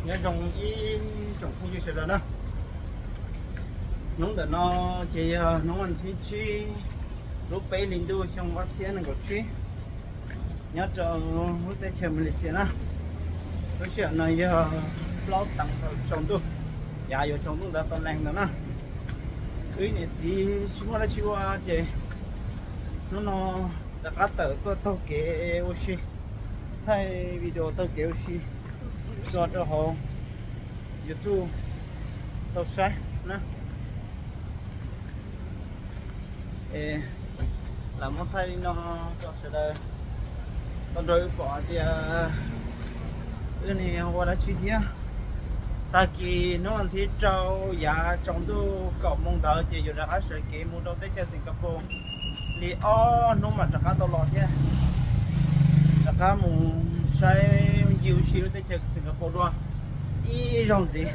Nyob zoo ib tsoom phooj ywg sawv daws na. Hnub ntawm no ces yog hnub vas thib tsib lub peb hlis ntuj xyoo ob txhiab nees nkaum tsib, nyob rau lub teb chaws Malaysia na. Lub sij hawm no yog plaub teev thaum tsaus ntuj, yav yuav tsaus ntuj ntawd tau lees ntawd na. Wb niam txiv tsis muaj dab tsi ua ces hnub no rov qab tawm tuaj taug kev ua si, thaij video taug kev ua si tso rau hauv YouTube tau saib na. Es lam muab thaij li no rau sawv daws tau nrog wb pom hais tias wb ne ua dab tsi thiab. Tag kis hnub vas thib rau yav tsaus ntuj kaum moo ntawd ces yuav rov qab sawv kev mus rau teb chaws Singapore li ob hnub mam rov qab tau los thiab. Rov qab mus saib ncig ua si lub teb chaws Singapore dua ib zaug ntxiv.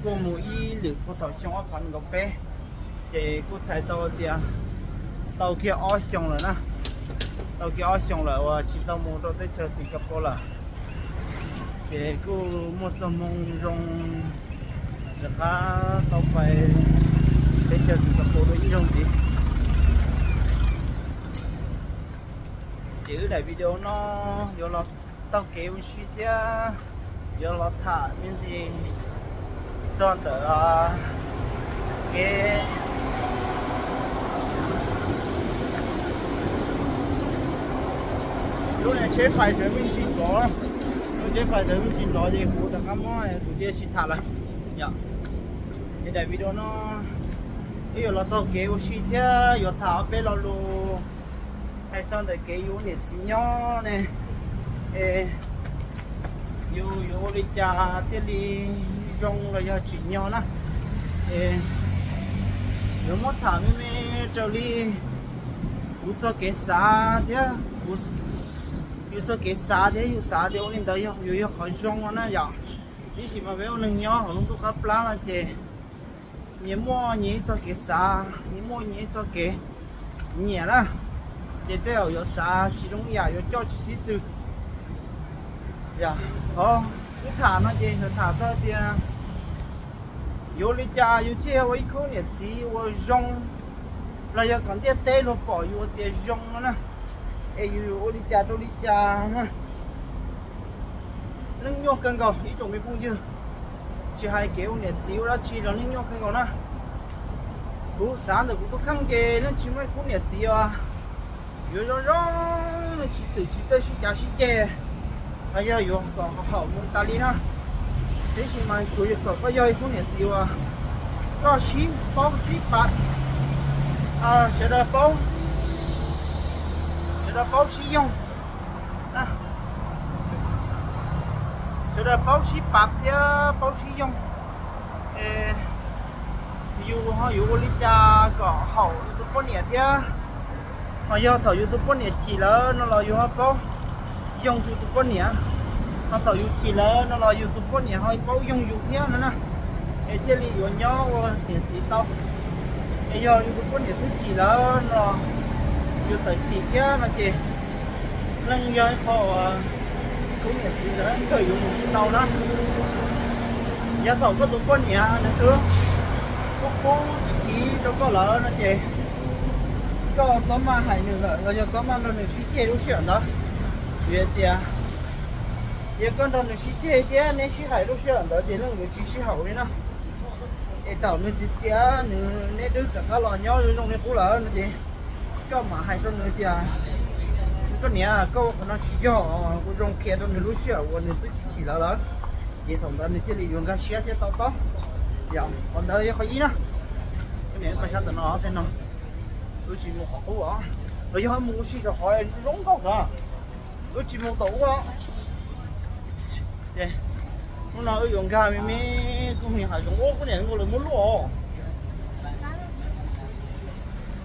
Kuj mus ib lwm puag thaum xyoo ob phav nees nkaum peb, ces kuj txhais tau tias tau kiag ob xyoo lawm na. Tau kiag ob xyoo lawm uas tsis tau mus rau teb chaws Singapore lawm. Ces kuj muaj txoj moo zoo rov qab tau pais teb chaws Singapore dua ib zaug ntxiv. Ces wb daim video no yuav los taug kev ua si thiab yuav los tham me ntsis txog ntawm kev. Lub niag tsheb fais tawv me ntsis nrov, lub tsheb fais tawv me ntsis nrov ces kuv rov qab muab tus tiaj tsis tham lawm. Yog, ces daim video no wb yuav los taug kev ua si thiab yuav tham ob peb lo lus hais txog ntawm kev yus niam txiv nyob ne, es yus yuav ua li cas thiaj li zoo los yog tsim nyog na. Es yuav muab tham me me raws li kuv txoj kev xav thiab, yus txoj kev xav thiab yus xav tias ua li ntawd yog yus yog qhov zoo no na yom. Tab sis mas peb ua neeg nyob hauv lub ntuj qab plab no ces nyias muaj nyias ib txoj kev xav, nyias muaj nyias ib txoj kev nyiam na. Ces tej zaum yuav xav tsis zoo ib yam yuav coj tsis sib xws. Yog, o, wb tham no ces yuav tham txog tias yuav ua li cas yus thiaj ua ib khub niam txiv uas zoo, los yog kom ntiaj teb luag pom yus ua tias zoo no na, es yus yuav ua li cas rau li cas na. Neej nyuaj kawg nkaus ib tsoom me phooj ywg, tsis hais kev ua niam txiv ua dab tsi los neej nyuaj kawg nkaus na. Kuv xav ntawm kuv tus kheej ces leej tsis muaj ib khub niam txiv uas yuav zoo zoo, leej tsis txwm tsis txawj sib cav sib ceg, los yog yuav kom haum mus tas li na. Tab sis mas kuv yuav kom koj yog ib khub niam txiv uas koj sib paub sib pab, sawv daws paub, sawv daws paub sib yoog, sawv daws paub sib pab thiab paub sib yoog. Es yus ho yuav ua li cas kom haum yus tus poj niam thiab, ho yog thaum yus tus poj niam chim lawm no los yus ho paub yoog yus tus poj niam, ho thaum yus chim lawm no los yus tus poj niam ho paub yoog yus thiab no na, es thiaj li yuav nyob ua niam txiv tau. Es yog yus tus poj niam twb chim lawm no, yus tawm chim thiab no ces leej yog ib qho uas khub niam txiv ntawd kawg yuav mus tsis tau na. Yav thaum koj tus poj niam nws twb pub pub txuj ci rau koj lawm no ces koj txhob maj hais nws lawm los yog txhob maj nrog nws sib ceg lub sij hawm ntawd. Vim tias yog koj nrog nws sib ceg thiab neb sib hais lub sij hawm ntawd ces leej yuav tsis sib haum li na. Es thaum nws txiv txiav nws neb twb rov qab los nyob zoo zoo li qub lawm no ces koj mam hais rau nws tias, koj niam, koj ua qhov no tsis yog, ua zoo qhia rau nws lub sij hawm uas nws twb tsis chim lawm lawm, ces thaum ntawd nws thiaj li yuav nkag siab thiab to taub. Yog qhov ntawd yog qhov ib na. Niam, koj sab ntawm no tej no wb tsis mus qhov qub os, los yog mus ua si saum qhov zoo nkauj os, wb tsis mus tom ub os. Hnub no wb yuav nkag me me kuj me hav zoov ub, koj niam, lawv muab luaj os.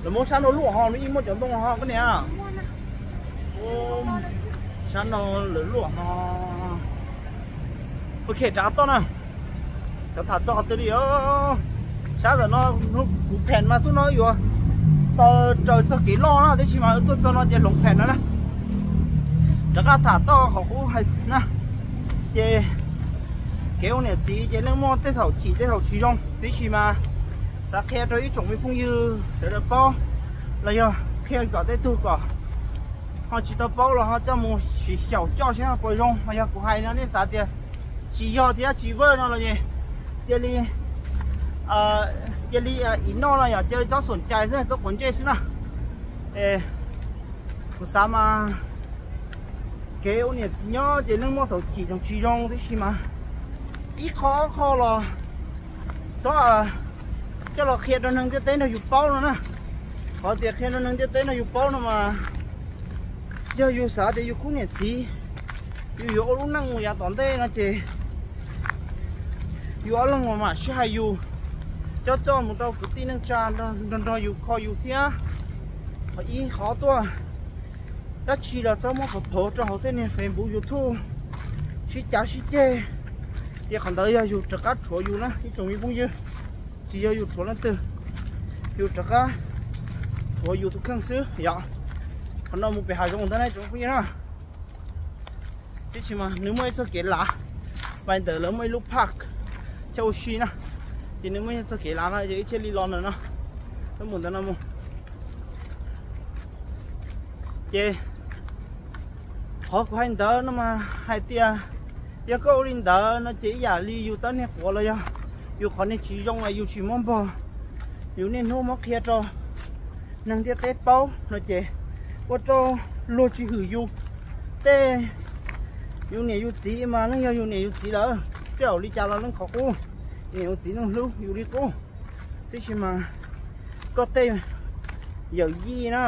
Lawv muab sab no luaj ho, lub ib muaj cov ntoo ho koj niam. Sab no lawv luaj ho. Ok, rov qab toj na. Cov tham txog qhov twg li os? Sab ntawm no kuv phem mas xub no yuav tau raws txoj kev loj na, tab sis mas tuaj txog no ces hloov phem no na. Rov qab tham toj qhov qub hais na. Ces Kev ua niam txiv ces yeej muaj tej thaum chim tej thaum tsis zoo, tiam sis mas xav qhia rau ib tsoom me phooj ywg sawv daws paub, los yog qhia kom tej tug kom ho tsis tau paub los ho coj mus sim xyaum coj saib ho puas zoo. Mas yog kuv hais no nej xav tias tsis yog thiab tsis vwj no los es cia li, cia li im noj no yog cia li txhob xum cai xwb, txhob quav ntsej xwb na. Kuv xav mas kev ua niam txiv nyob ces yeej muaj thaum chim thaum tsis zoo, tiam sis mas ib qho ob qho los txhob coj los qhia rau neeg ntiaj teb nrog yus paub no na. Qhov tias qhia rau neeg ntiaj teb nrog yus paub no mas yog yus xav tias yus khub niam txiv, yus yuav ua lub neej mus yav tom ntej no ces yus ob leeg mas mam sib hais yus, coj coj mus rau kwv tij neej tsa nrog nrog yus kho yus thiab. Qhov ib qhov tuaj, dab tsi los txhob muab qhov phauv rau hauv tej niag Facebook YouTube sib cav sib ceg, ces qhov ntawd yog yus rov qab rhuav yus na ib tsoom me phooj ywg. Tsis yog yus rhuav leej twg, yus rov qab rhuav yus tus kheej xwb yom. Qhov no mus pem hav zoov ntawd na ib tsoom me phooj ywg na. Tiam sis mas nws muaj ib txoj kev lav, pais ntawd lawv muaj ib lub park coj ua si na, ces nws muaj ib txoj kev lav no ces wb thiaj li los ntawm no, wb mus ntawm no mus. Ces qhov kuv hais ntawd no mas hais tias yog koj ua li ntawd no ces ib yam li yus tab niag quav los yog yus qhov niag tsis zoo es yus tsis muab npog, yus niaj hnub muab qhia rau neeg ntiaj teb paub no ces ua rau luag tsis hwm yus. Tej yus niam yus txiv mas yeej yog yus niam yus txiv lawm, tej zaum li cas los yeej qhov qub, niam yus txiv yeej hlub yus li qub. Tiam sis mas koj tej yawm yij na,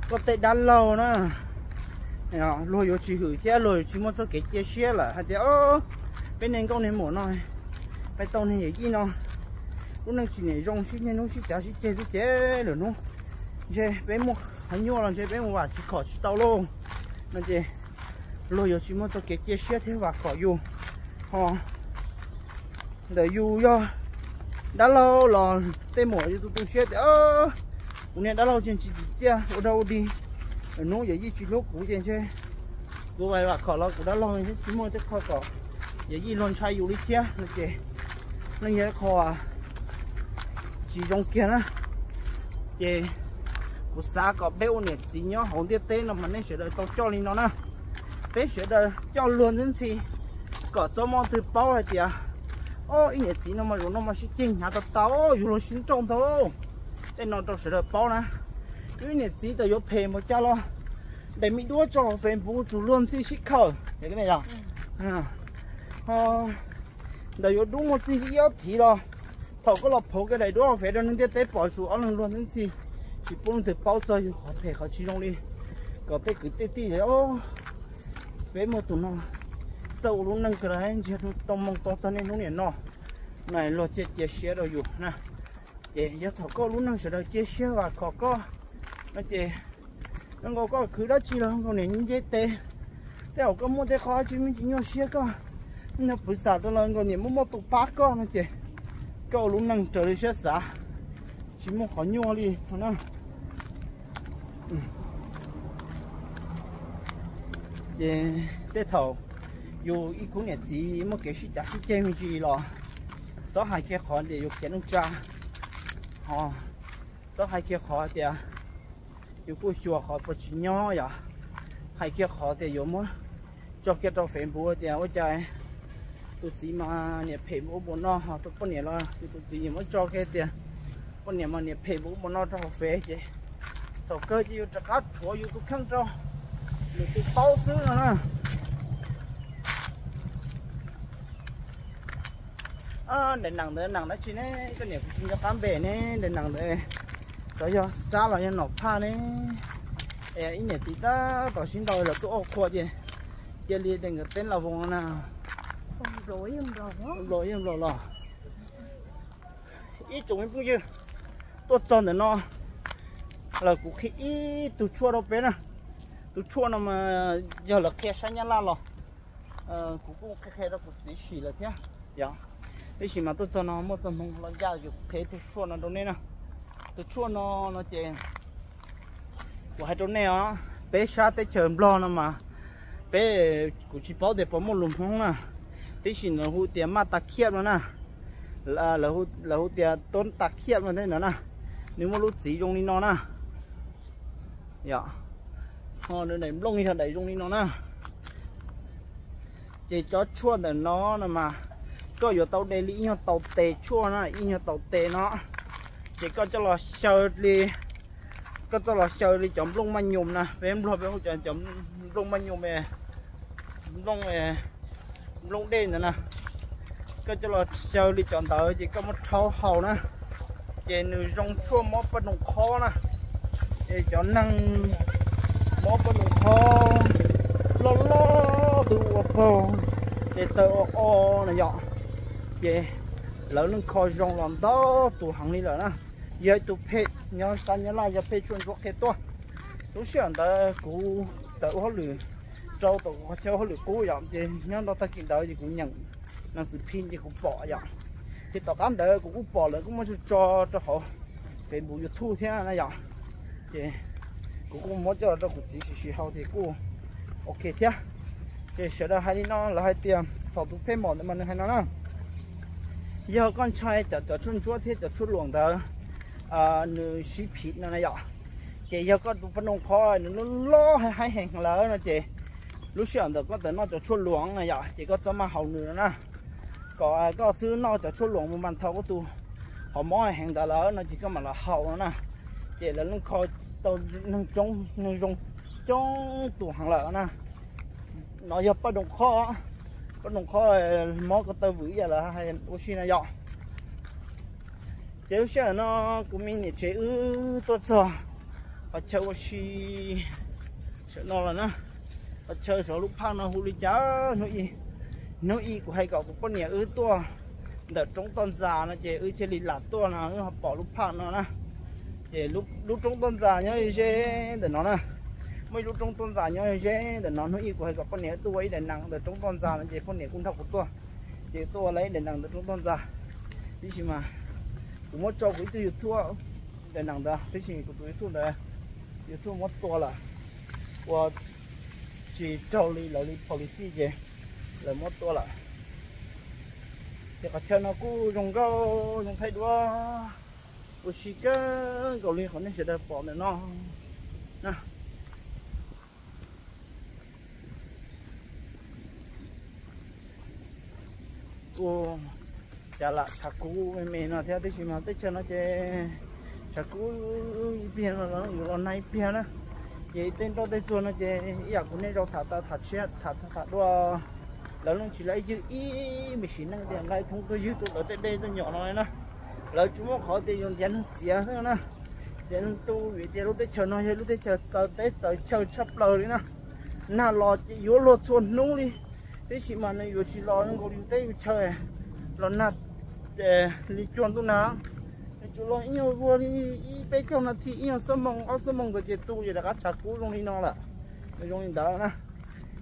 koj tej dab laug na, luag yuav tsis hwm thiab luag yuav tsis muaj txoj kev cia siab lawm hais tias peb niag nkauj niag muam no, peb tau niag yawm yij no lub neej tsis niam zoo, sib niaj hnub sib cav sib ceg xwb ces lwm hnub ntshe peb muaj qhov nyuaj los ntshe peb mus vam tsis khom tsis tau lauj no ces luag yuav tsis muaj txoj kev cia siab thiab vam khom yus. Ho ntawm yus yog dab laug los tej muam yus tu tu siab tias kuv niag dab laug ces tsis tsim txiaj ua dog ua dig, lwm hnub yawm yij tsis hlub kuv ces ntshe kuv vam vam khom los kuv dab laug tsis muaj tej qho kom yawm yij luag ntshai yus li thiab no ces yeej yog ib qho tsis zoo kiag na. Ces kuv xav kom peb ua niam txiv nyob hauv ntiaj teb no mas nej sawv daws tau coj li no na. Peb sawv daws coj luag ntxhi ntxhi kom txhob muaj leej twg paub hais tias, o, ib niam txiv no mas zaum no mas sib ceg hnyav tau tau, yus luag sib nrauj ntau. Tej no rau sawv daws paub na. Ib niam txiv txawm yuav phem npaum cas los daim me duab tso hauv Facebook tsum luag ntxhi sib khawm. Ntawm yuav dub muaj txij li ib ob thiv los thaum koj los phauv kiag daim duab hauv Facebook rau neeg ntiaj teb pom tsum ob leeg luag ntxhi ntxhi, tsis pub leej twg paub txog yus qhov phem qhov tsis zoo li. Kom tej kwv tej tij, peb muaj tus no txawj ua lub neej kawg, ntsiag tau moo tau txog niaj hnub niam no, no luag thiaj cia siab rau yus na. Ces yog thaum koj lub neej sawv daws cia siab vam khom koj no ces zoo nkaus koj khwv dab tsi los nkaus niam nce tes, tej zaum koj muaj tej qho dab tsi me ntsis nyuaj siab koj, nyob pwv xam rau los nkaus niam muaj muaj tus pab koj no ces koj ua lub neej raws li siab xav, tsis muaj qhov nyuaj li no na. Ces tej thaum yus ib khub niam txiv muaj kev sib cav sib ceg me ntsis los txhob hais kiag qhov tias yus khiav neej tsa, ho txhob hais kiag qhov tias yus kuj xyuas qhov puas tsis nyob yom, hais kiag qhov tias yuav muab tso kiag rau Facebook tias ua cas tus txiv mas niam phem npaum ub npaum no, ho tus poj niam los tus txiv yuav muab tso kiag tias poj niam mas niam phem npaum ub npaum no rau hauv Fev ces thaum kawg ces yus rov qab rhuav yus tus kheej rau lwm tus paub xwb no na. Daim nees ntawd nees dab tsi ne? Koj niam kuv tsis nco qab npe ne. Daim nees ntawd xyov yog xab los yog nom phaj ne. Ib niam txiv tab tom sib ntaus los tuaj ua qhua ces cia li de nkawd teeb los voos no na. Nplaum ib nplaum los. Ib tsoom me phooj ywg, tuaj txog ntawm no lawm kuv qhia ib tug tshuaj rau peb na. Tus tshuaj no mas yog lawv qhia sab Nyab Laj los kuv kuj qhia qhia rau kuv txiv sim lawm thiab. Yog, tab sis mas tuaj txog no muaj txoj hmoo los ncaj ces kuv qhia ib tug tshuaj no rau nej na. Tus tshuaj no no ces kuv hais rau nej os, peb sab teb chaws Nplog no mas peb, kuv tsis paub tias puas muaj lus Hmoob na. Tib si lawv hu tias maj tas khiab no na, lawv hu tias tub tas khiab no thiab no na. Nws muaj lub txiv zoo li no na. Yog, ho nws daim nplooj yog daim zoo li no na. Ces cov tshuaj ntawm no no mas koj yuav tau de li ib nyuag tau tes tshuaj na, ib nyuag tau tes no. Ces koj coj los xyaw li, koj coj los xyaw li cov nplooj maj nyoos na, peb Nplog peb hu cov nplooj maj nyoos, nplooj, nplooj dej ntawd na. Koj coj los xyaw li cov ntawd ces koj muab rhaub haus na, ces nws zoo tshuaj mob poj noog qhob na. Ces cov neeg mob poj noog qhob loj loj twb ua paug, ces taw o o na yom, ces lawv yeej kho zoo los ntau tus heev li lawm na. Yog ib tug phem nyob sab Nyab Laj, yog phem tshuaj ntsuab qhia tuaj. Lub sij hawm ntawd kuv tawm ua hauj lwm rau tom kuv qhov chaw hauj lwm qub yom, ces nyob rau tag kis ntawd ces kuv nyeem nas xwm phim ces kuv pom yom. Ces tom qab ntawd kuv kuj pom lawv kuj muab tso tso rau hauv Facebook, YouTube thiab na yom. Ces kuv kuj muab coj los rau kuv txiv sim sim haus ces kuj ok thiab. Ces sawv daws hais li no, lawv hais tias thaum tus phem mom ntawd mas nws hais no na, yog koj ntshai cov, cov tshuaj ntsuab thiab cov tshuaj luam ntawd nws sib phim no na yom, ces yog koj tus poj noog qhob nws loj loj haib heev lawm no ces lub sij hawm ntawd koj tawm noj cov tshuaj luam na yom, ces koj txhob maj haus nws no na. Kom koj xwb noj cov tshuaj luam mus mas thaum koj tus qhov mob heev ntawd lawm no ces koj mam los haus no na. Ces lawv yeej kho tau neeg coob, neeg zoo coob tus heev lawm na. No yog poj noog qhob, poj noog qhob mob ko taw vwm ib yam lawv hais ua si na yom. Ces lub sij hawm no kuv me niam tsev wb tuaj txog qhov chaw ua si saum no lawm na. Qhov chaw saum lub phaj no hu li cas? Hnub ib, hnub ib kuv hais kom kuv poj niam wb tuaj ntawm roob toj ntxas no ces wb thiaj li lam tuaj no wb ho pom lub phaj no na. Ces lub roob toj ntxas nyob ze ntawm no na. Muaj ib lub roob toj ntxas nyob ze ntawm no, hnub ib kuv hais kom poj niam wb tuaj ua ib daim nees ntawm roob toj ntxas no ces poj niam kuj nrog kuv tuaj. Ces tuaj ua lawm ib daim nees ntawm roob toj ntxas. Tiam sis mas kuv muab tso kuv ib tug YouTube daim nees ntawd, tiam sis kuv tus YouTube ntawd YouTube muab tua lawm, ua tsis raug li lawv li policy ces lawv muab tua lawm. Ces qhov chaw no kuj zoo nkauj zoo thaij duab, ua si kawg nkaus li qhov nej sawv daws pom ntawm no na. Kuj cas lam tshav kub me me no thiab, tiam sis mas teb chaws no ces tshav kub ib pliag no los yuav los nag ib pliag na. Ces tej nroj tej tsuag no ces ib yam kuv nej zaum tham tau tham tshiab tham tham dua, lawv yeej tsis lawv ywg ib me sim neej tias nqa ib thoob tuaj ywg tuaj lawv tej dej tej nyom no li na. Lawv tsis muaj qhov tias yuav ntiav neeg txiav xwb na. Ces tu vim tias lub teb chaws no yog lub teb chaws txawv teb txawv chaw tshaj plaws li na. Nag los ces yuav luag txhua hnub li, tiam sis mas nws yuav tsis los zoo nkaus yus teb yus chaw los nag li cuag ntuj nag. Nws tsuas los ib nyuag vuag li ib peb caug nas this, ib nyuag xuab moos ob xuab moos ntawd ces tu ces rov qab tshav kub zoo li no lawm. Nws zoo li ntawd na,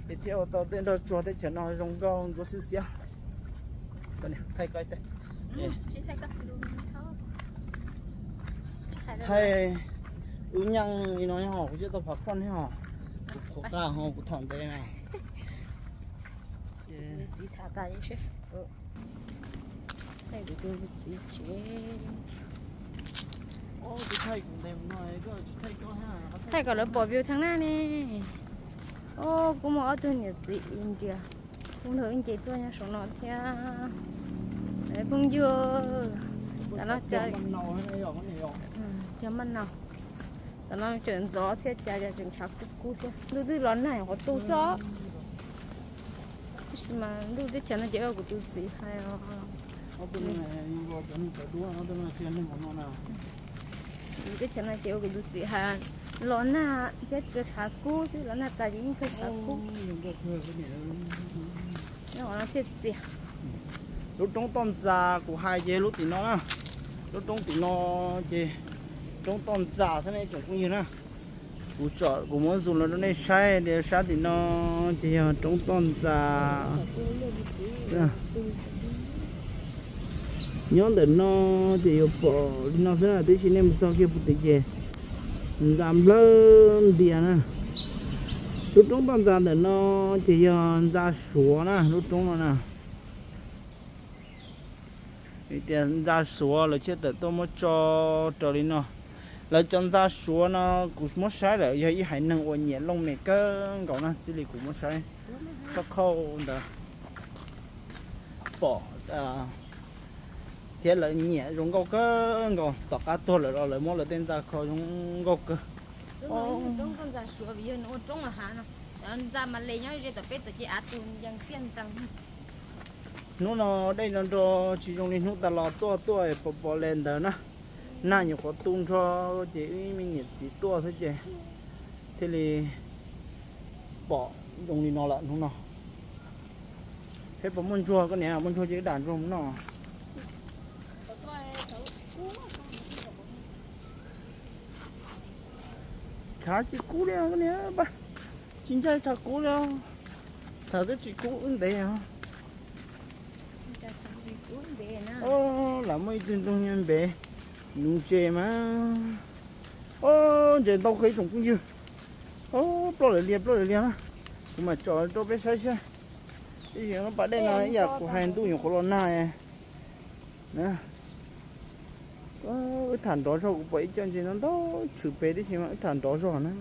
ces thiaj ua tau tej nroj tsuag teb chaws no zoo nkauj ntsuab xwb xiab. Thaij wb nyeej li no ho kuv coj tau phav phoj ne ho, kuv qhuav qaj ho kuv tham ntev na. Txiv tham tas seb. Thaij kuv tus txiv tsev. Thaij kom lawv pom view thav naj ne. Os, kuv muaj ob tug niam txiv India, kuv nrog wb nce tuaj nyob saum no thiab. Phooj ywg, tam no cog maj naus, tam no tseem ntxov thiab cas tseem tshav kub kub thiab. Ntuj twb los nag qhov tu xwb. Tab sis mas ntuj teb chaws no ces kuv tus txiv hais, teb chaws no ces kuv tus txiv hais los nag thiab tshav kub xwb, los nag tas ces yeej kawg tshav kub. Nyob qhov no thiaj txias. Lub roob toj ntxas kuv hais ces lub tim no na, lub roob tim no ces roob toj ntxas thiab ne tsoom phooj ywg na. Kuv tsom, kuv muab zoom los rau nej saib tias sab tim no ces yog roob toj ntxas. Nyob ntawm no ces yuav pom li no xwb na, tiam sis nej mus txog kiag puag tim ces ntxa nplawg ntias na. Lub roob toj ntxas ntawm no ces yog ntxa Suav na, lub roob no na. Tias ntxa suav lawv thiaj tawm tuaj muab tso rau li no. Lawv cov ntxa suav no kuv muab saib lawm yog ib haiv neeg uas nyiam looj mem kawg nkaus na, txij li kuv muab saib khauj khauj ntawd pom thiab lawv nyiam zoo nkauj kawg nkaus. Tom qab tuag lawm los lawv muab lawv tej ntxa kho zoo nkauj kawg. Ntxa mas le nyob ze tom peb tom ces av tus yees tiaj ntees. Hnub no dej nro nro tsis zoo li hnub tas los tuaj tuaj pos pos le ntawd na. Nag nyuam qhuav tu nrho ces wb me niam txiv tuaj xwb ces thiaj li pom zoo li no lawm hnub no. Seb puas muaj ntsuag, koj niam, muaj ntsuag ces wb dam ntsuag mus noj. Khav tsis kub li koj niam, tsis ncaj tshaj kub li. Thaum twb tsis kub wb ntev os. Lam muaj ib tug ntoo nyob npe, nuv ntses mas. Ntses ntau kawg ib tsoom phooj ywg. Plaub lawv liag, plaub lawv liag na. Kuv mam tsom rau peb saib saib. Ib yam no pas dej no ib yam kuv hais ntuj nyuam qhuav los nag. Wb tham nrov zog, kuv pom ib co ntses ntau ntau tshwm pem tib si mas wb tham nrov zog na.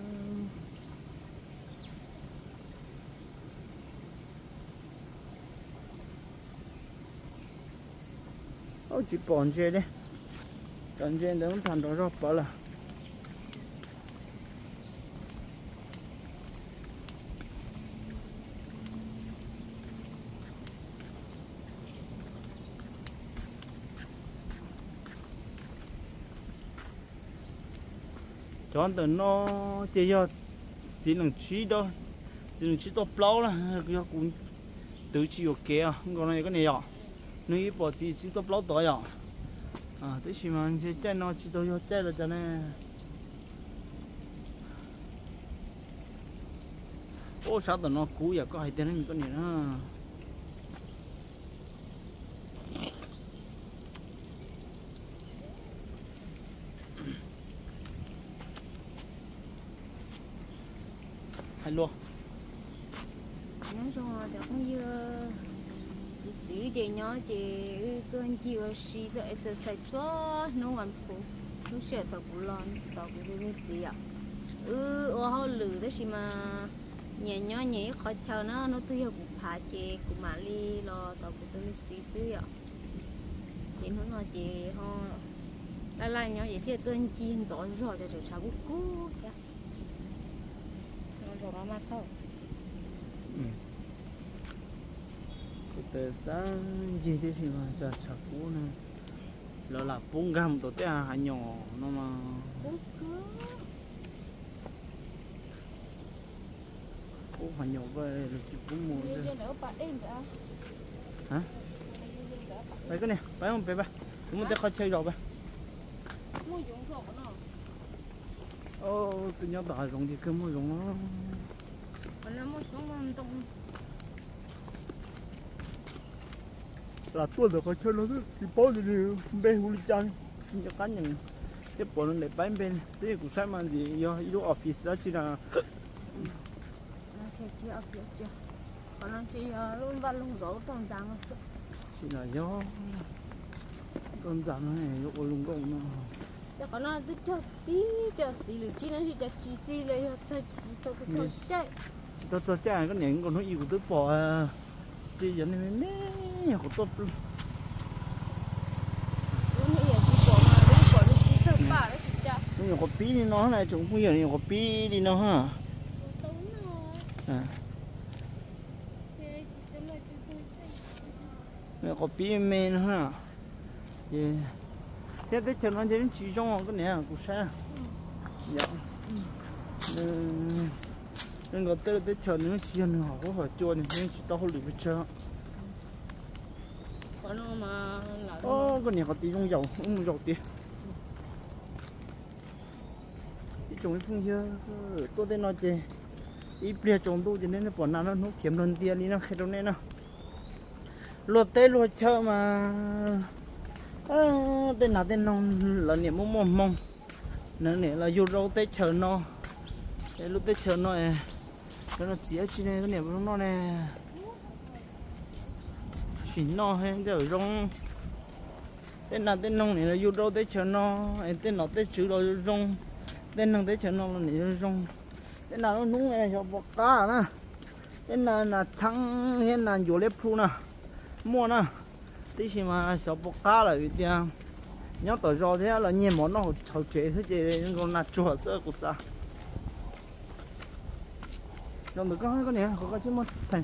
Ub, tsis pom ntses li. Cov ntses ntawd wb tham nrov zog pov lawm. Cov ntawm no ces yog txiv leej tsib, txiv leej tsib tuaj plaub na, yog kuv twv tsis yuam kev os, nkaus no yog koj niam yom. Nws ib pom txiv tsib tuaj plaub tod yom. Tab sis mas ntshe caij no tsis tau yog caij los cas ne. Ub, sab tom no kub yam koj hais tiag ne koj niam na. Hais lus. Nyob zoo cov phooj ywg, kuv txiv ces nyob ces wb tuaj ncig ua si tuaj exercise txhua hnub vas phuv. Lub sij hawm thaum kuv los tos kuv tus me txiv yom, wb ua hauj lwm tab sis mas nyias nyob nyias ib qhov chaw na, hnub twg yog kuv phav ces kuv mam li los tos kuv tus me txiv xwb yom. Ces hnub no ces ho laj laj nyob ces thiaj tuaj ncig ntxov zog cov tseem tshav kub kub thiab. Kuv tes xab ncig tib si mas tshav kub ne. Lawv lam pub nkag mus tom tej hav nyom no mas. Pub hav nyom ko lawv tsis pub mus. Pais koj niam, pais mus pem pais, kuv muaj tej qhov chaw zaum pais. Twb nyob tom hav zoov ces kawg muaj zoov. Lam tuaj ntawm qhov chaw no xwb tsis paub tias nws npe hu li cas li. Nco qab nyeem thiab pom nws daim paib npe li. Twb yog kuv saib mas ntxim yog ib lub office dab tsi na. Qhov no ces yog lub vaj loog zov toj ntxas no xwb. Tsis los yog toj ntxas no yuav ua lus nkauj no. Ces qhov no twb cog tib co txiv lwm tsib no, cas tsis txi li, yog txog caij. Tsis tau txog caij, koj niam, nkaus hnub ib kuv twb pom txi cov me me nyuam qhuav tuaj. Nyuam qhuav pib li no na, tsoom phooj ywg, nyuam qhuav pib li no na. Nyuam qhuav pib me no na. Ces thiab teb chaws no ntshe yeej tsis zoo os koj niam, kuv saib. Zoo nkaus tej teb chaws nws yeej tsis yog nws hom hub hom cua, nws yeej tsis tau hauj lwm pes tsawg. Koj niam, qhov tid zoo yaum, wb mus zaum tid. Ib tsoom phooj ywg, tuaj tej no ces ib pliag tsaus ntuj ces nej pom nas noj hnub khiav nplog ntias li no qhia rau nej no. Luag teb luag chaw mas tej nas tej noog lawv niam muaj muaj hmoo, lawv niam los yug rau teb chaws no. Lub teb chaws no, cov no txiv dab tsi ne, koj niam, puas zoo noj ne? Sim noj thiab ntxawm zoo. Tej nas tej noog nim los yug rau teb chaws no, es tej nom tej tswv los zoo zoo, tej neeg teb chaws no los nim zoo zoo. Tej nas lub hnub xyov puas qab na, tej nas nas txheeb thiab nas ncuav liab plhu na, muaj na, tab sis mas xyov puas qab lawm vim tias nyob tom zos thiab los nyiag mov noj hauv tsev xwb ces zoo nkaus nas tsuag xwb kuv xav. Zoo ntawm koj, koj niam, koj tsis muaj theem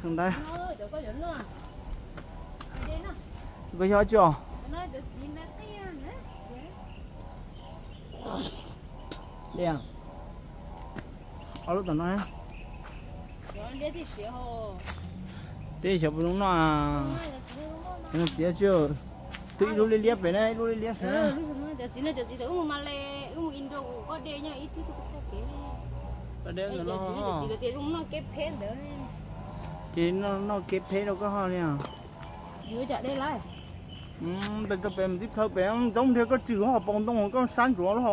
ntawd. Koj yog tsi os? Ob lub tom no. Teb xyov puas zoo noj. Txiv, twb ib lub liab liab pem na, ib lub liab liab sav. Ces noj kev phem rau koj ho li. Ntawm rau pem tib plhaw pem ntxoov nrhiav koj tswm ho paus ntoo koj sab ntsuav los.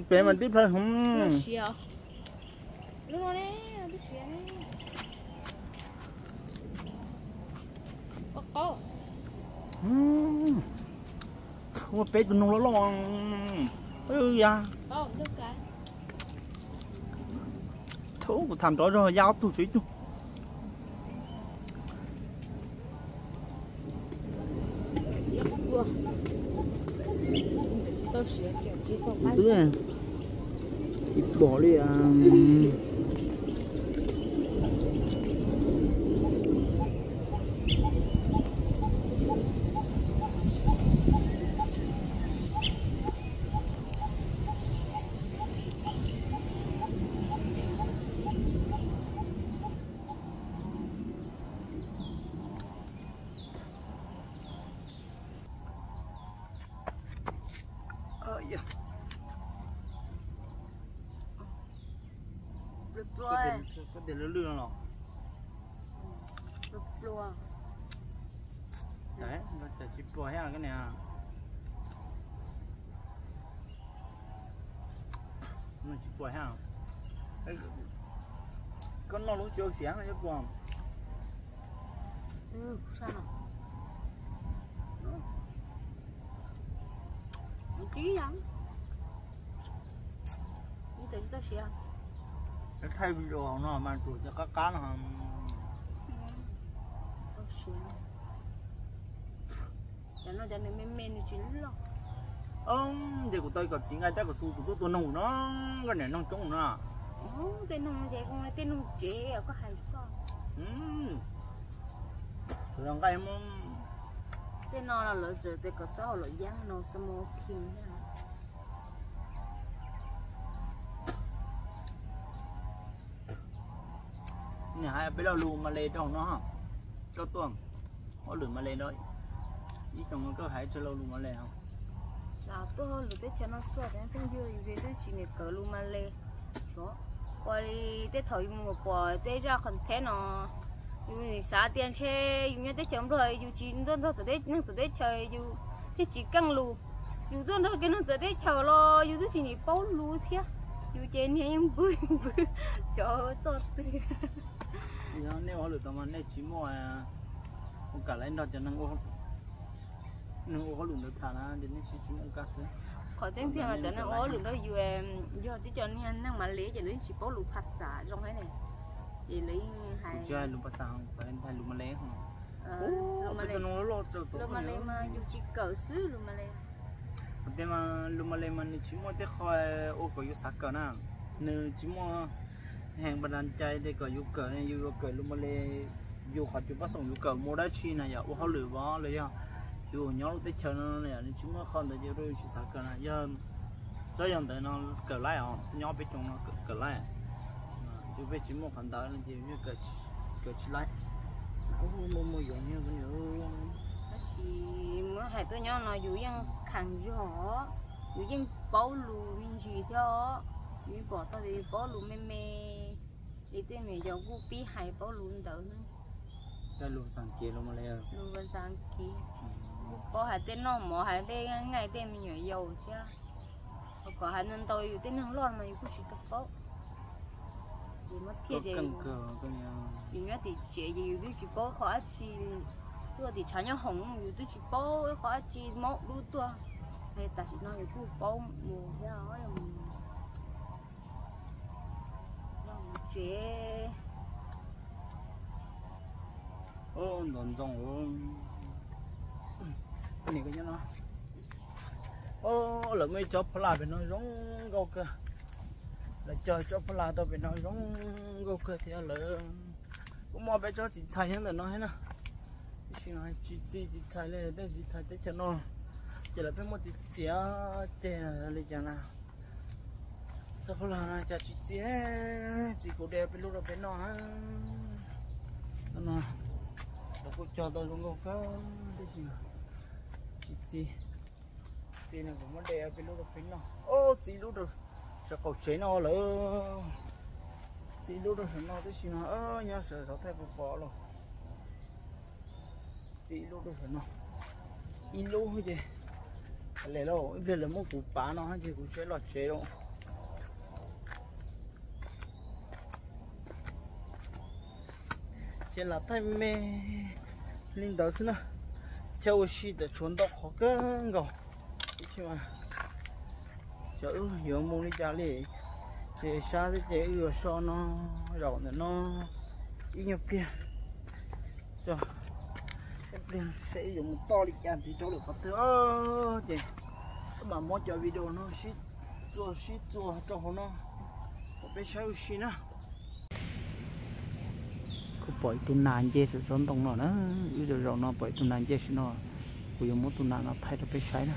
Pem mas tib plhaw. Ua peb tus noog loj loj ya. Thaum kuv tham nrov zog ya ob tug tshuav ib tug. Kuv twb tsis pom li. Koj tias lwj lwj no los? Tsis pom thiab koj niam. Tsis pom thiab. Koj noj lub tsis tau siav no cov pom. Thaij video no mas tsuas cov qab qab no. Cov no cov nws me me nws tsis loj. Ces kuv tau kom txiv nqa cab kom xu tus tuaj tua noog no, koj niam noog coob no. Tej noog ces tej noog tsev koj hais koj. Nqa, tej no lawv txawm tias kom txhob hau los yab no xwb mas kim thiab. Nws hais peb lo lus Malay rau hauv no, koj tuaj hauj lwm Malay no, ib xyoos no koj hais tsawg lo lus Malay os? Tuaj hauj lwm teb chaws no xwb, pheej yug yus twb tsis niam kawm lus Malay. Ua li tej thaum yus mus pom tej zaj content no, yus nim xav tias ntshe yus nyob teb chaws Nplog yus tsis tuaj nrog txawv teb, neeg txawv teb chaws yus thiaj tsis keej lus. Yus tuaj nrog kiag neeg txawv teb chaws los yus twb tsis nim paub lus thiab, yus ces niag yeej npwg npwg cov txoj twg. Yog nej ua hauj lwm tau mas nej tsis muaj ua kam laiv nrog cov neeg ua hauj lwm ntawd tham na, ces nej tsis tsis muaj ua kam xwb. Qhov tseeb tiag mas cov neeg ua hauj lwm ntawd yus yog tib co niag neeg Malay ces lawv yeej tsis paub lus phas xas zoo thiab ne, ces lawv yeej hais lus phas xas, hais lus Malay. Lus Malay mas yus tsis kawm xwb lus Malay. Tias mas lus Malay mas nws tsis muaj tej qho ua kom yus xav kawm na, nws tsis muaj heev pas das cai tias kom yus kawm, yus yuav kawm lus Malay, yus qhov cus pab xoom yus kawm mus dab tsi na, yog ua hauj lwm vov los yog yus nyob lub teb chaws no, nws tsis muaj qhov ntawd ces ua rau yus tsis xav kawm na. Yog txawm yog ntawd no kawm laib os, nyob peb xyoos no kawm laib. Yus peb tsis muaj qhov ntawd no ces kawm tsis laib. Tab sis muab hais tuaj nyob no yus yeej kheev zog, yus yeej paub lus me ntsis thiab, yus yeej pom tau tias yus paub lus me me li tej me nyuam yaus kuj pib hais paub lus ntawd na. Lus Xas Kev, lus Xas Kev, kuj paub hais tej noj mov hais tej nqaij tej me nyuam yaus thiab. Ho kom hais ntau ntau yus tej neeg loj mas yus kuj tsis tau paub. Muab thiaj ces yus nyob tim tsev ces yus twb tsis paub qhov dab tsi, tuaj tim tshav nyob hoom yus twb tsis paub qhov dab tsi mob dub tuaj. Tam sim no yus kuj paub mus thiab, yog mus tsev. Ntov ntxoo. Lawv muaj ib tsob phuab laj pem no zoo nkauj kawg. Lawv cog tsob phuab laj tau pem no zoo nkauj kawg thiab lawm. Kuj muaj peb tsob txiv txhais nyob ntawm no thiab na. Tab sis tsis txi txiv txhais li, tej txiv txhais teb chaws no ces lawv pheej muaj txiv txiav ceg li cas na. Tsob phuab laj no cas tsis txi, txiv kuv de peb lub rau peb noj. No, lawv kuj cog tau zoo nkauj kawg tab sis tsis txi. Txiv no kuv muab de peb lub rau peb noj. Ob, txiv lub rau sawv qaum tsev no lawm. Txiv lub rau sawv no tab sis no nyob sawv xov thaij pom pom los. Txiv lub rau sawv no. Ib lub ces lawm lauj, ib pliag lawv muab kuv pav no ces kuv tseem los tsev lauj. Ces lam thaij me li ntawd xwb na. Chaw ua si tseem tshuav ntau qhov kawg nkaus. Ib tsis mas xyov wb yuav mus li cas li. Ces sab teb ces wb yuav so no, zaum ntawm no ib nyuag pliag, ib pliag saib wb yuav mus toj li cas tiv rau lwm qhov twg os. Ces wb mam muab cov video no sib txuas sib txuas rau hauv no rau peb saib ua si na. Kuv pom ib tug nas nce saum tsob ntoo no na, wb zaum zaum no pom ib tug nas nce saum no, kuv yuav muab tus nas no thaij rau peb saib na.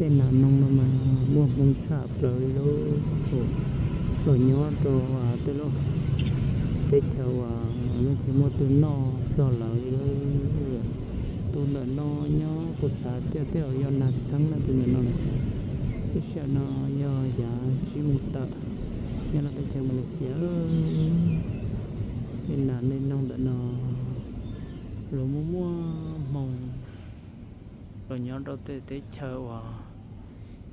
Tej nas noog no mas muaj hmoo tshaj plaws li lauj. Los nyob rau tej lub teb chaws uas yeej tsis muaj twg noj txog lawv li. Tus ntawm no nyob kuv xav tias tej zaum yog nas txheeb na, tus ntawm no. Lub sij hawm no yog yav tsib moos tawm nyob rau teb chaws Malaysia. Tej nas tej noog ntawm no luag muaj muaj hmoo los nyob rau tej teb chaws uas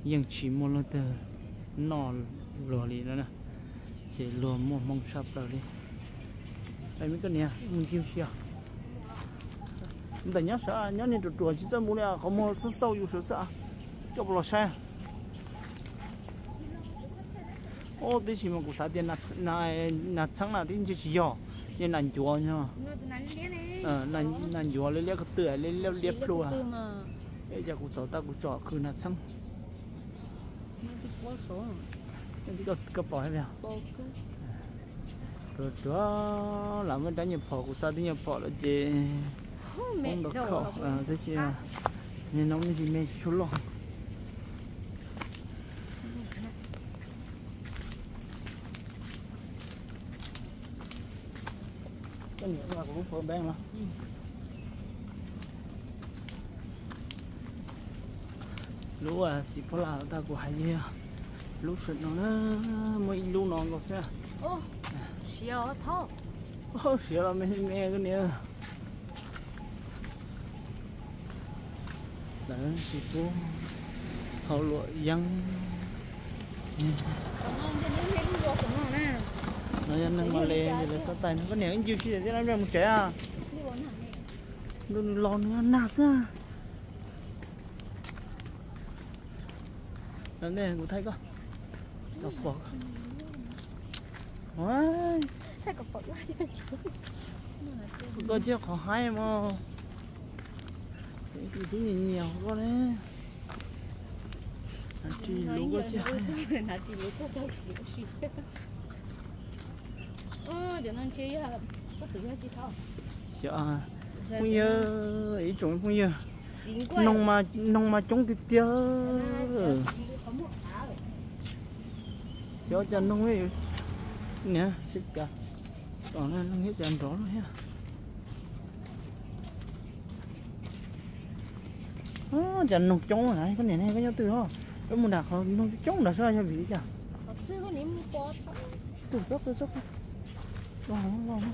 yeej tsis muaj leej twg noj luag li na, ces luag muaj hmoo tshaj plaws li. Koj niam, mus ncig ua si os. Ntawm nyob sawv, nyob niag ruam ruam tsis txawj mus li, qhov muag xauj xauj yus sawv xwb. Coj los saib. Ub, tib si mas kuv xav tias nas txheeb na, tib ntsis tsis yog, yog nas ncuav, nas ncuav liab liab ko tw, liab liab plhu. Cas kuv txov tau kuv tsom khw nas txheeb. Koj pom ruam ruam, lam muaj rab nyuag phom, kuv xa tib nyuag phom lawm ces ntau khaum, tab sis niag no me ntsis me tsis tshua loj. Lub txiv phuab laj tau kuv hais tias lub sawm no na, muaj ib lub no nkaus xwb. Siav los me me koj niam. Lawv tsis pub hau luam yeeb. No yog neeg Malay ces lawv xav tais no. Koj niam, wb ncig ua si tias ib pliag mus tsev. Ntuj, nws los nws nag xwb. Los ntej kuv thaij koj. Los pom. Koj thiab qhov haib mog. Tus tub nyiam nyiam koj ne. Tsis luv koj thiab. Xyov, phooj ywg, ib tsoom phooj ywg, noog mas coob tiag tiag. Xyov cas noog, niam, cas noog thiab cas nrov lawm thiab. Cas noog coob na, koj niam ne, koj nyob twg os? Peb mus nram qhov noog coob nrad saib yog vim li cas. Twb txhob, twb txhob, los, los.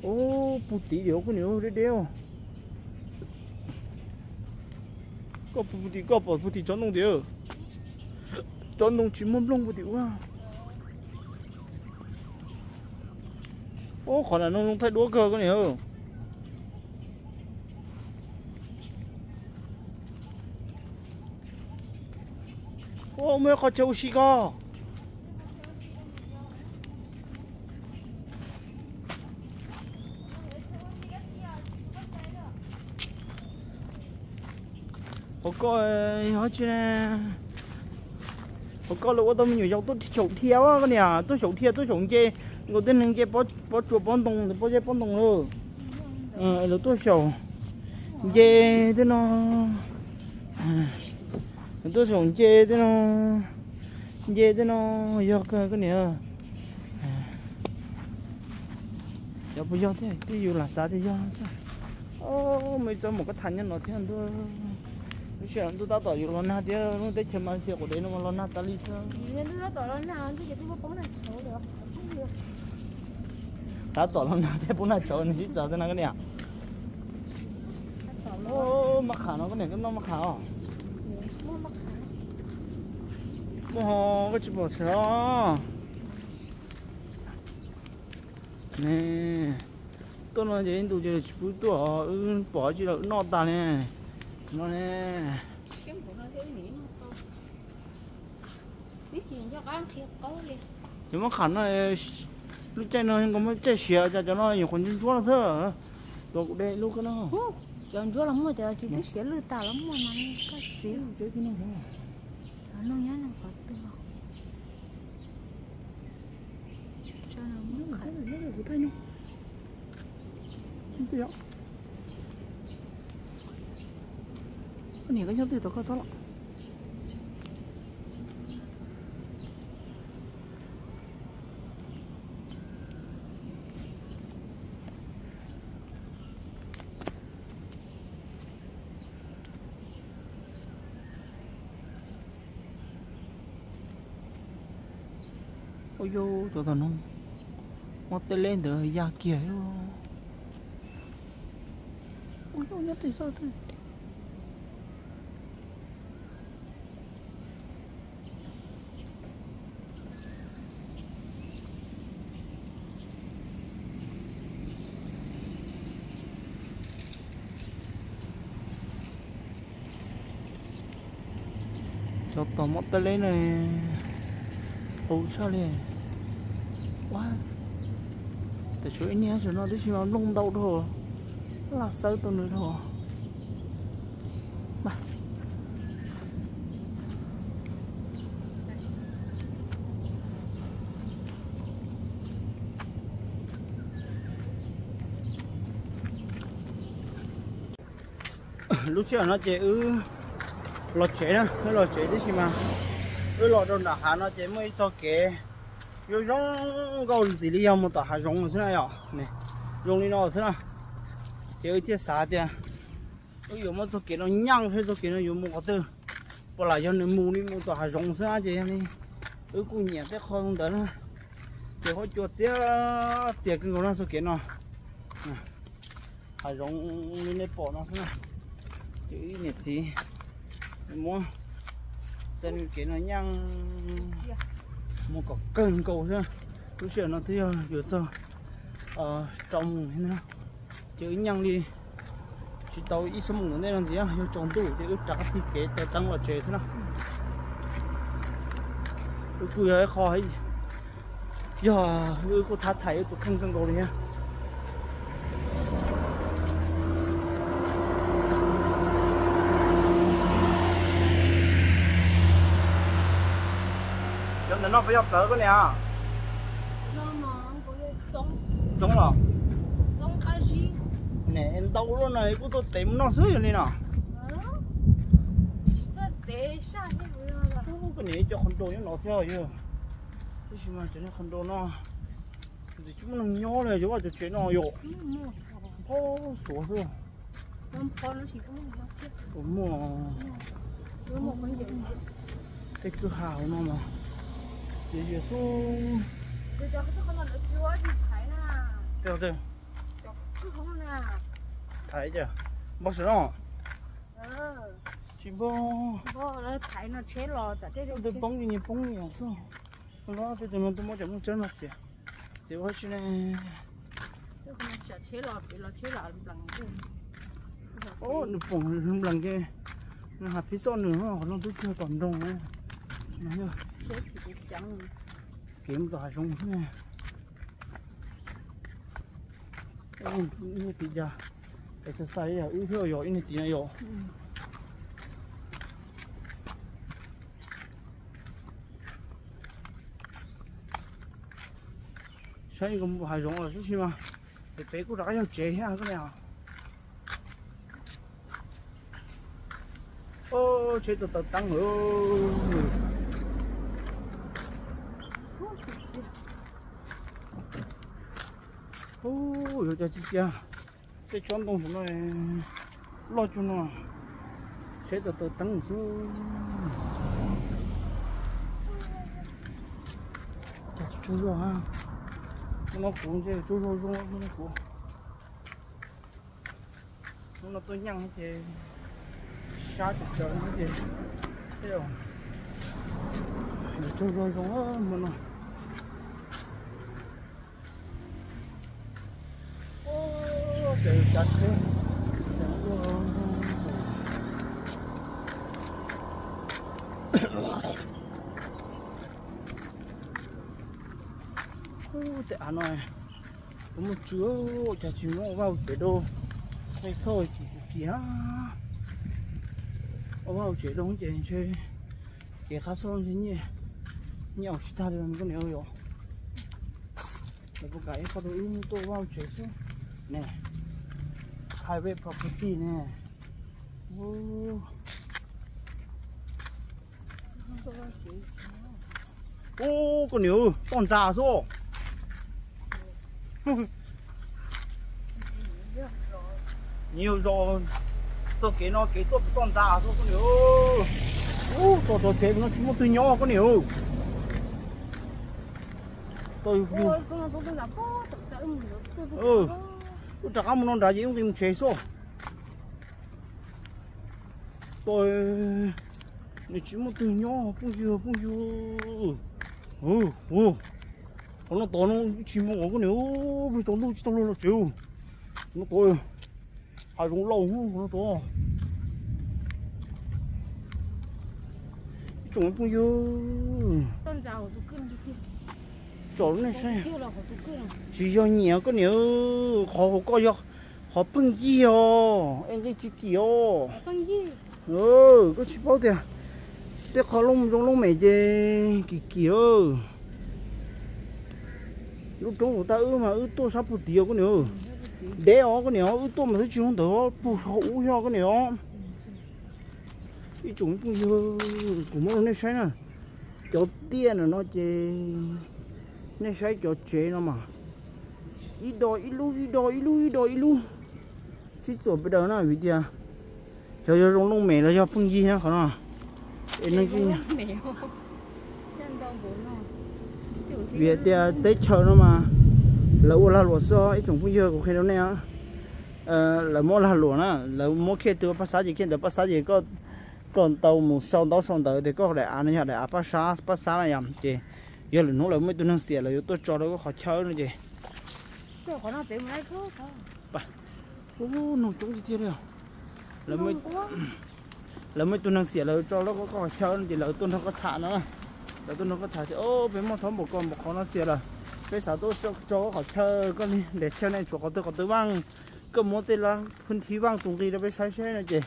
Ub, puag tim diam koj niam, deb deb os. Koj puag tim, koj pom puag tim tsob ntoo tiag. Tsob ntoo tsis muaj nplooj puag tim ub. Ub, qhov nram no zoo thaij duab kawg koj niam. Ub, muaj ib qho chaw ua si koj. Hauv koj yog dab tsi ne? Hauv koj lawv ua tau me nyuam yaus tuaj xyaum dhia koj niam, tuaj xyaum dhia, tuaj xyaum nce, nkaus tej neeg nce pob tsuas pob ntoo, pob zeb pob ntoo lawm. Lawv tuaj xyaum nce tej no, lawv tuaj xyaum nce tej no, nce tej no yog kawg koj niam. Xyov puas yog thiab, twb yus lam xav tias yog xwb. Muaj ib tsob mom koj tham nyob no thiab ntuj. Lub sij hawm ntuj tab tom yuav los nag thiab, lub teb chaws Malaysia quav dev no mas los nag tas li xwb. Tab tom los nag thiab poob nag tshauv, nws sib txawv xwb na koj niam. Maj qham no koj niam, koj noj maj qham os? Muaj ho koj tsis pom tsev os. Ne, tuaj no ces ib ntus ces tsis pub tuaj, wb pom tsis lawm wb noj tas ne. No ne. Ces maj qham no, lub caij no nkaus muaj caij siav, cas cov no nyuam qhuav ntsuab ntsuab no xwb. Tuav kuv de lub koj no. Cov ntsuab los muaj, cov tsis twb siav lwj tas los muaj mas koj txiv. Noj nyob no qhov twg. Koj niam, koj nyob twg tau koj txob los? Ua yus cov tom no, muab tej leb ntawd ya kiag. Ua yus nyob twg txog twg. Cov tom muab tej leb no qus tshaj li. Ua, tam sim ib niag tam no tib si mas nplooj ntau dhau, laj xawb tau nws dhau. Lub sij hawm no ces wb los tsev na, wb los tsev tib si mas wb los rau nram hav no ces muaj ib txoj kev zoo zoo nkauj ntxim li yog mus tom hav zoov xwb na yom. Zoo li no xwb na. Ces wb thiaj xav tias wb yuav muab txoj kev no nyeej seb txoj kev no yuav mus qhov twg, puas lam yog nws mus li mus tom hav zoov xwb na. Ces yog li wb kuj nyiam tej qho ntawd na. Ces huab cua txias txias kawg nkaus na txoj kev no. Hav zoov li nej pom no xwb na. Ces wb niam txiv muab txoj kev no nyeej mus kom kawg nkaus xwb. Lub sij hawm no twb yog yuav txog rau moos thiab na. Ces wb nyeej li tsis tau ib xuab moos ntawm ntej no ntxiv, yog tsaus ntuj ces wb rov qab tig kev taw teeb los tsev xwb na. Kuj yog ib qho, yog wb kuj thab thaiv wb tus kheej kawg nkaus li thiab. Cov ntawm no puas yog plawv koj niam? Txoov los? Niam ntau luaj no kuj tuaj tev mus noj xwb yog li no. Koj niam cov qhov nrau nyob no thiab yog. Tab sis mas cov qhov nrau no ntxim tsis muaj neeg nyob li, cov vaj cov tsev no yom. Pob xuav xwb. Puas muaj tej kwj ha hauv no mas ces zias xwb. Thaiv cas npog saum no? Tsis npog. Twb poob ces nyias poob nyias xwb. Los tej tus no tuaj muab cov nplooj tsawb no txiav, txiav ua tsi ne? Nws pom nplees ces nws hais phib txoj nws qhov no twb tsis yog tom nroog na. Kev mus tom hav zoov xwb. Ib niag tim cas, exercise yog wb thiab yog ib niag tim no yom. Saib nkaus mus hav zoov los tab sis mas pem pem kuj rov qab yog tsev thiab koj niam. Tsheb tau taws teeb lawm. Yuav cas tsis cia, tej tsob ntoo saum no loj cuag no, tsheb tau taws teeb xwb. Cas tsis tsaug zog, hnub no kuv ntshe tsaug zog zoo hnub no kuv. Hnub no tuaj nyeej ces sab tsawv tsawv no ces tej zaum yuav tsaug zog zoo hnub no. Tej av no kuv muaj tswv, cas tsis muab ua vaj ua tsev rau, tej xauj kim kuv kiag, ua vaj ua tsev rau ces ntshe kev qab xauj ntshe nyiaj, nyiaj ua tsis tag li koj niam yom. Lawv puas kam ib qho rau wb tuaj ua vaj ua tsev xwb ne? Private property ne. Ub, koj niam, toj ntxas xwb. Nyias zos txoj kev no kev tuaj puas toj ntxas xwb koj niam. Ub, toj txog tsev no tsis muaj twg nyob koj niam. Wb rov qab mus no nrad ces wb nqis mus tsev xwb. Toj, nws tsis muaj twg nyob phooj ywg, phooj ywg. Qhov no tod no tsis mus koj niam, tsaus ntuj tsis tau luag los tsev. Qhov no tod hav zoov lauj, qhov no tod. Ib tsoom phooj ywg, tsom nej saib. Tsis yog nyiam koj niam, qhov hauv ko yog qhov pheej yig os, es nqi tsis kim os. Koj tsis paub tias tej qhov looj zoo looj mem ces kim kim. Lub roob hauv tag wb mas wb tuaj sab puag tid os koj niam. Deb os koj niam, wb tuaj mas twb tsis zoo ntawd, puag saum ub xyov koj niam. Ib tsoom phooj ywg, kuv muab rau nej saib na. Cov tiaj ntawm no ces nej saib cov tsev no mas ib do ib lub, ib do ib lub, ib do ib lub, sib txuam pes daws na vim tias xyov yog zoo looj mem los yog pheej yig na qhov no. Es neeg tsis, vim tias teb chaws no mas lawv ua lag luam xwb, ib tsoom phooj ywg, kuv qhia rau nej. Lawv muab lag luam na, lawv muab khiaj twg ua paj xab ces khiaj ntawd paj xab ces koj tau mus sau ntaub sau ntawv tias koj daim av no yog daim av paj xab, paj xab na yom. Ces yog lwm hnub lawv muaj ib tug neeg xiam lawv yuav tuaj tso rau koj qhov chaw no ces noog coob tiag tiag li. Lawv muaj ib tug neeg xiam lawv tso rau koj qhov chaw no ces lawv tuaj nrog koj tham no. Lawv tuaj nrog koj tham tias, o, peb muaj thoob npaum ko npaum qhov no xiam lawm, peb xav tuaj tso koj qhov chaw, koj li nres chaw ne, tshuav qhov twg qhov twg vaj, koj muab tej lab phwj thib vaj tus nqi rau peb saib seb no ces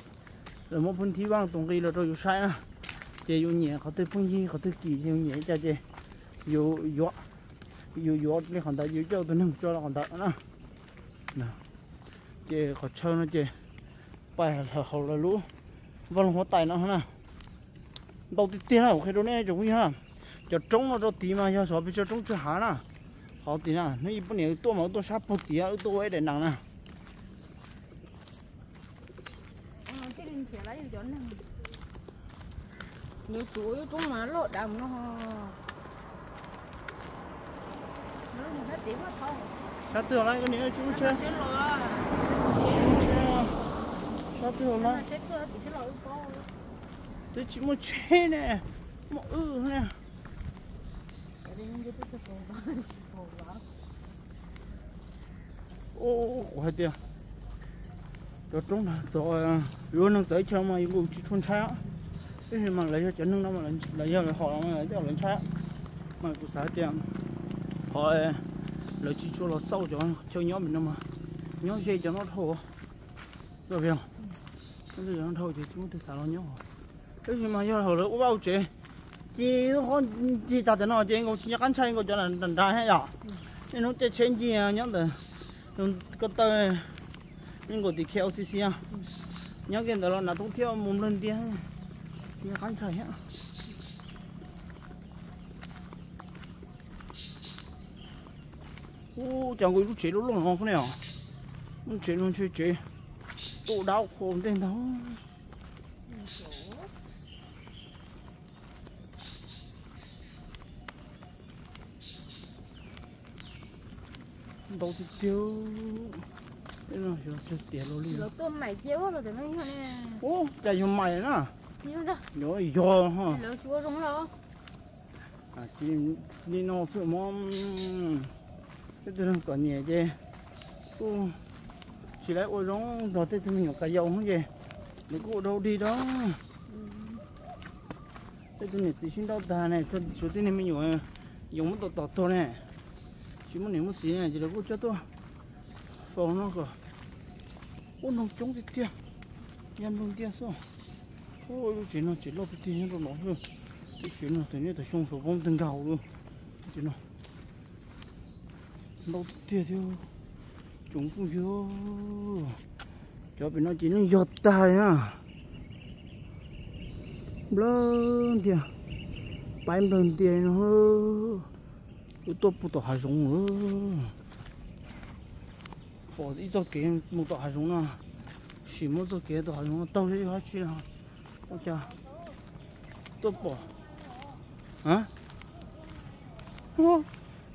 lawv muab phwj thib vaj tus nqi los rau yus saib na. Ces yus nyiam qhov twg phooj ywg qhov twg kim ces yus nyiam li cas ces yus yuav, yus yuav li qhov ntawd, yus coj tus neeg tso rau qhov ntawd na. Ces qhov chaw no ces pais hauv lawv lub vaj loog huab tais no na. Ntau tiag tiag na, kuv qhia rau nej tsoom phooj ywg na. Cov roob no rau tid mas yog xyov pes tsawg roob tsawg hav na. Qhov tid na, hnub ib poj niam wb tuaj mas wb tuaj sab puag tid, wb tuaj ua ib daim nees na. Sab twg lawm koj niam, tsis muaj tsheb. Sab twg lawm? Twb tsis muaj tsheb ne, muaj wb ne. Kuv hais tias cov roob no txog yuav neeg txawv chaw mas yus nkaus tsis tshua ntshai, tab sis mas lawv yog cov neeg no, lawv yog hom los lawv ntshai. Mas kuv xav tias qhov lawv tsis tshua los xauj cov chaw nyob pem no mas nyob ze cov no dhau. Nyob ze cov no dhau ces tsis muaj tus xav los nyob. Tab sis mas yog hauv lawv ua vaj ua tsev, ces qhov ncig tag tam no ces nkaus tsis nco qab ntshai nkaus cov nram nrad thiab yom. Niaj hnub caij tsheb ncig nyob ntawm ko taw, nkaus tim K L C C, nyob kiag ntawd los nav toob thiab mus nplawg ntias, tsis nco qab ntshai thiab. Ub, cas nkaus ib lub tsev loj loj no ne os. Lub tsev no ntshe tsev tuaj dab qhua ntej ntag. Ntau tiag tiag. Tej no xyov tiag tiag los li. Ub, cas yog mais na. Yog, yog. Li no xwb mas peb tus neeg kom nyiam ces kuj tsis laiv ua zoo nrog tej tug me nyuam ka yau no ces nws kuj ua dau dig dab. Tej tug niam txiv sib nrauj tag ne, tshuav tej niag me nyuam yoov muab tom tom tuag ne, tsis muaj niam muaj txiv ne ces lawv kuj coj tuaj faus no kom ua noo coob tiag tiag, ya nplawg ntias xwb. Ub, lub tsev no tsev loj tiag tiag nyob rau no xwb. Lub tsev no thaum nyob thaum xyoo faus poob tag nkaus lawm. Tsev no ntau tiag tiag thiab. Tsoom phooj ywg, cov pem no ces yeej yog tag li na. Nplawg ntias, paib nplawg ntias no. Wb tuaj puag tom hav zoov lawm. Pom ib txoj kev mus tom hav zoov no, sim muab txoj kev tom hav zoov no taug li dab tsi no. Ua cas tuaj pom.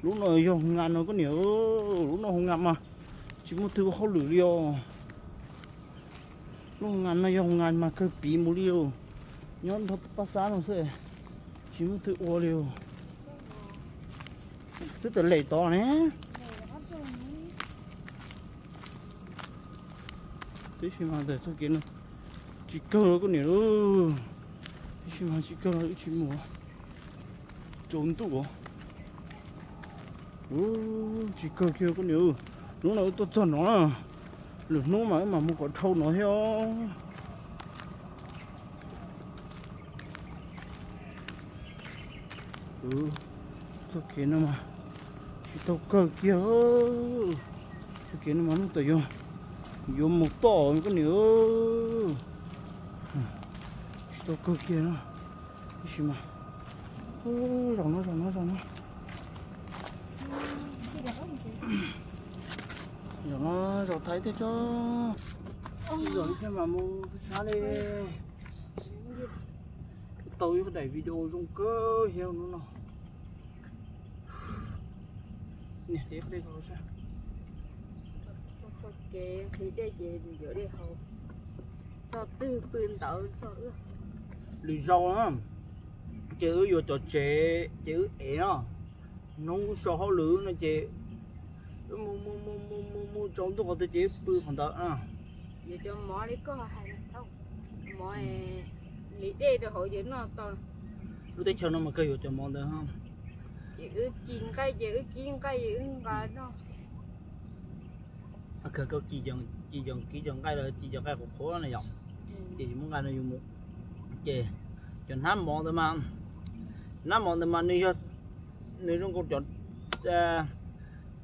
Lub no yog hoo ngas no koj niam, lub no hoo ngas mas tsis muaj twg ua hauj lwm li os. Lub hoo ngas no yog hoo ngas mas kawg piv mus li os. Nyob nrog pab xab no xwb, tsis muaj twg ua li os. Twb tawm lem tod ne. Tab sis mas ntawm txoj kev no tsis kawg koj niam lauj. Tab sis mas tsis kawg los wb tsis mus. Tsaus ntuj os. Tsis kawg kiag koj niam. Hnub no wb tuaj txog no, lwm hnub mas wb mam mus kom dhau no thiab. Txoj kev no mas tsis tau kawg kiag. Txoj kev no mas nws tawm yuav mus tom koj niam. Tsis tau kawg kiag no. Tab sis mas zaum no zaum no zaum no, zaum no zaum thaiv tej tso. Zaum no thiaj mam mus sab li. Tau ib daim video zoo kawg thiab hnub no. Niam, txoj kev nqhis dej ces yuav dej haus txog twg pw ntawd txog. Lwm zaus na ces wb yuav cov tsev ces wb ev no, hnub so hauj lwm no ces wb mus mus mus mus mus tsaus ntuj qhov twg ces wb pw qhov ntawd na. Yuav cov mov li koj hais, mov li dej rau hauv ces noj tau. Lub teb chaws no mas kawg yuav cov mov ntawd. Ces wb ci nqaij ces wb kib nqaij ces wb nqa noj. Kawg ci cov kib cov nqaij los ci cov nqaij qhuav qhuav na yom. Ces yus muab nqa no yus mus. Ces cov hnab mov ntawd mas, hnab mov ntawd mas nws yog, nws zoo nkaus cov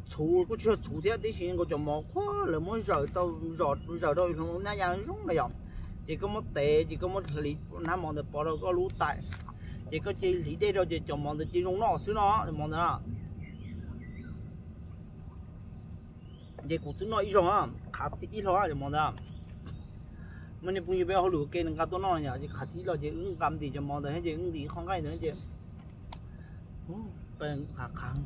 txhuv, kuj tsis yog txhuv thiab, tib si nkaus cov mov qhuav lawv muab zaws tau, zaws rau hauv nab ya zoo na yom. Ces koj muab tev ces koj muab hliv hnab mov ntawd pov rau koj lub tais, ces koj cia li hliv dej rau ces cov mov ntawd cia li zoo noj xwb no, cov mov ntawd na. Ces kuv twb noj ib zaug, qhav ib hlo cov mov ntawd. Muaj niag phooj ywg peb hauj lwm ua ke nws nqa tuaj noj yom, ces qhav ib hlo ces wb nqa ntim cov mov ntawd thiab ces wb ntim qho nqaij ntawd ces qhav qhav.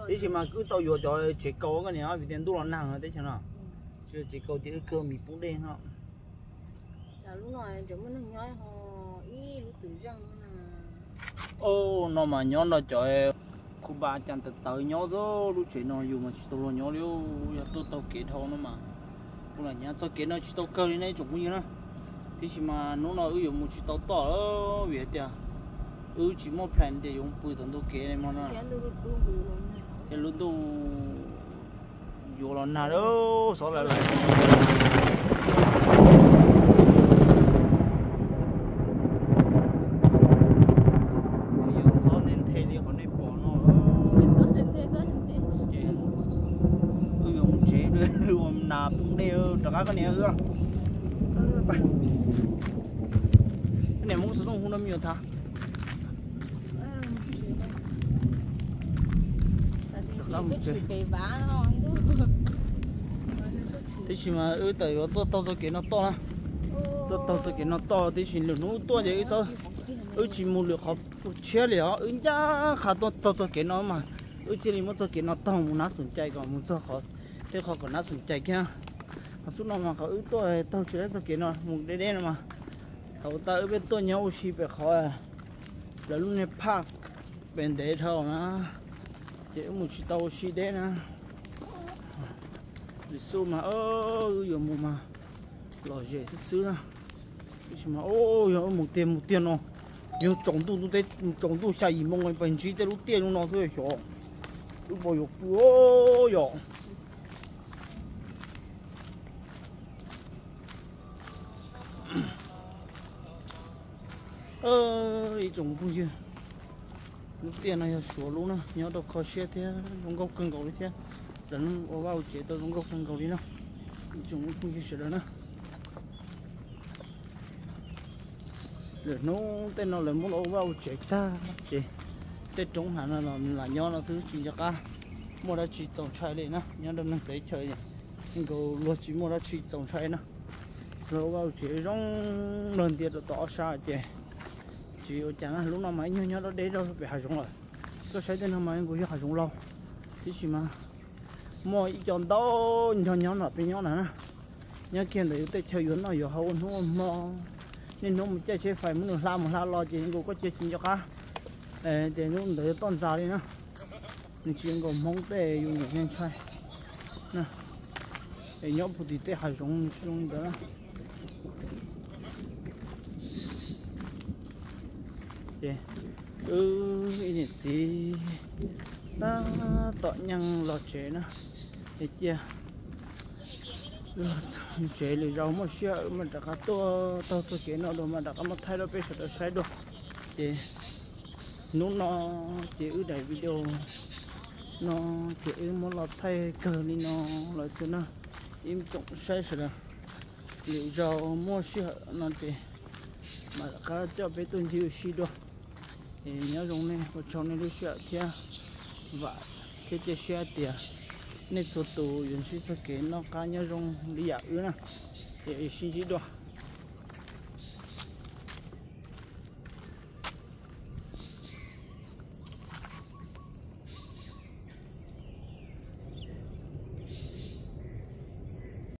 Tab sis mas wb tau yuav cov tsev kaus koj niam, vim tias ntuj los nag teb chaws no. Tsis yog tsev kaus ces wb kawg mis poob dej no. Ub, no mas nyob nrog cov khu ba cas tawv tawv nyob xwb, lub tsev no yus mas tsis tau luag nyob li, yog tuaj taug kev dhau no mas. Kuv lam nyav txoj kev no tsis tau kawg li ne tsoom phooj ywg na. Tiam sis mas hnub no wb yuav mus tsis tau toj vim tias wb tsis muaj plan tias yuav pw tom ntug kev no na. Ces lub ntuj yuav los nag lawm, xov lawm lawm. Yus xob nthe nthe li qhov nej pom no. Ces wb yuav mus tsev, ua nas poob dej rov qab koj niam wb. Koj niam muab xov tooj hu no me nyuam tham. Tab sis mas wb tawm yuav tuaj taug txoj kev no toj na. Tuaj taug txoj kev no toj, tiam sis lwm hnub tuaj ces wb tsis mus lwm qhov tshiab li os, wb ncaj qha tuaj taug txoj kev no mas wb thiaj li muab txoj kev no taug mus Nab Xoom Cai kom mus txog qhov, tej qhov kom Nab Xoom Cai kiag. Qhov xub no mas qhov wb tuaj taug tsis laib txoj kev no mus deb deb no mas, thaum ub wb peb tuaj nyob ua si pem qhov lawv lub niag phaj pem ntev dhau na, ces wb mus tsis tau ua si deb na. Lwm xub mas wb yuav mus mas lom zem xwb xwb na. Tab sis mas yog wb mus tiag mus tiag no, yog tsaus ntuj, tsaus ntuj xya yim moo pais ntsib tej lub tiaj zoo no xwb xyov wb puas yuav pw yom. Ib tsoom phooj ywg, lub tiaj no yog Suav lub na, nyob rau kho siab thiab zoo nkauj kawg nkaus li thiab. Lawv ua vaj ua tsev tau zoo nkauj kawg nkaus li no, ib tsoom phooj ywg sawv daws na. Lwm hnub tej no lawv muab los ua vaj ua tsev tag ces tej roob hav no los nws lam nyob no xwb tsis nco qab muaj dab tsi txaus ntshai li na. Nyob rau neeg teb chaws nkaus luag tsis muaj dab tsi txaus ntshai na. Luag ua vaj ua tsev zoo luag ntiav rau tom ob sab ces tsis ua cas na. Lub no mas ib nyuag nyob deb deb rau pem hav zoov lawm. Koj saib tej no mas nkaus yog hav zoov laug, tiam sis mas muaj ib co ntau nco nyob nram peb nyob na na. Nyob kiag ntawm yus tej chaw yuav noj yuav haus ua hnub ua hmo, niaj hnub mus caij tsheb fais muab nws hla mus hla los ces nkaus koj cia tsis nco qab tias hnub ntawd yuav toj ntxas li na. Nws tsis nkaus Hmoob tej yus nyiam ntshai na. Es nyob puag tim tej hav zoov nws tsis zoo li ntawd na. Ces wb ib niam txiv tab tom nyeej los tsev na. Es cia los tsev lwm zaus muaj sij hawm mas rov qab tuaj taug txoj kev no dua mas rov qab muab thaij rau peb sawv daws saib dua. Ces hnub no ces wb daim video no ces wb muab los thaij kawg li no lawm xwb na. Ib tsoom saib sawv daws, lwm zaus muaj sij hawm no ces mam rov qab coj peb tuaj ncig ua si dua. Es nyob zoo nej, ua tsaug nej lub sij hawm thiab vam thiab cia siab tias nej txhua tus yuav ntsib txoj kev noj qab nyob zoo li yam wb na. Es sib ntsib dua.